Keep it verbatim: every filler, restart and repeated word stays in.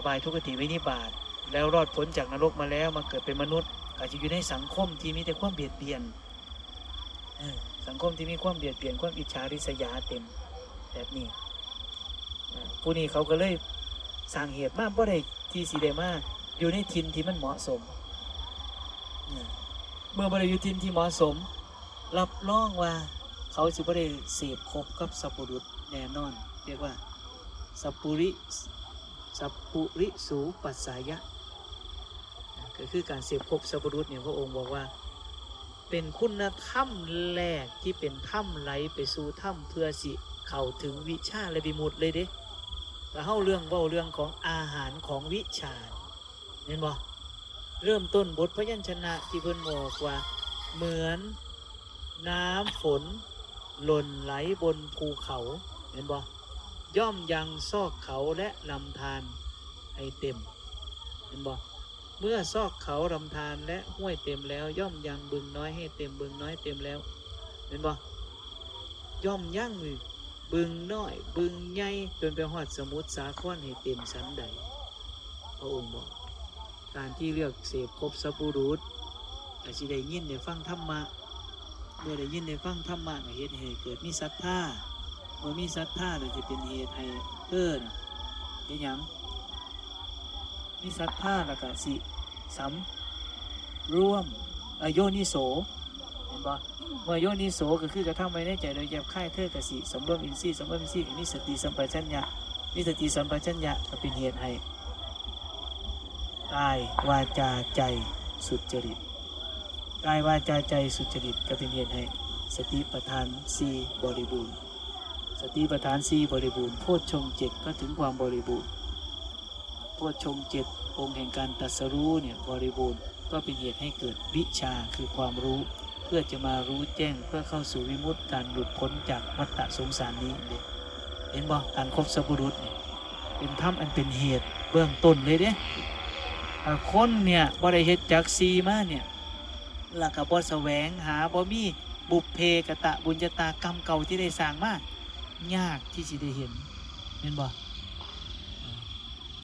บายทุกขติวินิบาต แล้วรอดพ้นจากนรกมาแล้วมาเกิดเป็นมนุษย์ ก็จะอยู่ในสังคมที่มีแต่ความเบียดเบียน เออ สังคมที่มีความเบียดเบียน ความอิจฉาริษยาเต็มแบบนี้ อ่า ผู้นี้เขาก็เลยสร้างเหตุมาบ่ได้ที่สิได้มาอยู่ในถิ่นที่มันเหมาะสม อ่า เมื่อบ่ได้อยู่ถิ่นที่เหมาะสม รับรองว่าเขาสิบ่ได้เสพคบกับสัพพุรุษแน่นอน เรียกว่า สัพปุริ สัพปุริสูปัสสายะ ก็คือการเสพคบสัพพุรุษเนี่ย พระองค์บอกว่า เป็นคุณธรรมแรกที่เป็นธรรมไหลไปสู่ธรรม เพื่อสิเข้าถึงวิชาและวิมุตติเลยเด้ แต่เฮาเรื่องเว้าเรื่องของอาหารของวิชา เห็นบ่ เริ่มต้นบทพยัญชนะที่เพิ่นบอกว่า เหมือนน้ำฝนหล่นไหลบนภูเขา เห็นบ่ ย่อมยังซอกเขาและลำธารให้เต็ม เห็นบ่ เมื่อซอกเขาลำธารและห้วยเต็มแล้ว ย่อมยังบึงน้อยให้เต็ม บึงน้อยเต็มแล้ว เห็นบ่ ย่อมยังบึงน้อย บึงใหญ่ จนไปฮอดสมุทรสาครให้เต็มฉันใด พระองค์บอก การที่เลือกเสพคบสัพพุรุษ ก็สิได้ยินได้ฟังธรรมะ เมื่อได้ยินได้ฟังธรรมะก็เฮ็ดให้เกิดมีศรัทธา เมื่อมีศรัทธาแล้วจะเป็นเหตุให้เธอน่ะเฮ็ดหยัง มีศรัทธาแล้วก็สิสำรวม อโยนิโส เห็นบ่ เมื่อโยนิโสก็คือกระทำไว้ในใจโดยแยบคาย เธอก็สิสำรวมอินทรีย์ สำรวมอินทรีย์ก็มีสติสัมปชัญญะ มีสติสัมปชัญญะก็เป็นเหตุให้ กายวาจาใจสุจริต กายวาจาใจสุจริตก็เป็นเหตุให้สติปัฏฐานสี่บริบูรณ์ สติปัฏฐานสี่บริบูรณ์ โพชฌงค์เจ็ดก็ถึงความบริบูรณ์ โพชฌงค์เจ็ดองค์แห่งการตรัสรู้เนี่ยบริบูรณ์ ก็เป็นเหตุให้เกิดวิชาคือความรู้ เพื่อจะมารู้แจ้ง เพื่อเข้าสู่วิมุตติ การหลุดพ้นจากวัฏฏะสงสารนี้เด้ เห็นบ่ การคบสัพพุรุษเนี่ยเป็นธรรมอันเป็นเหตุเบื้องต้นเลยเด้ ถ้าคนเนี่ยบ่ได้เฮ็ดจักสี่มาเนี่ย แล้วก็บ่แสวงหา บ่มีบุพเพกตะบุญญาตากรรมเก่าที่ได้สร้างมา ยากที่สิได้เห็น เห็นบ่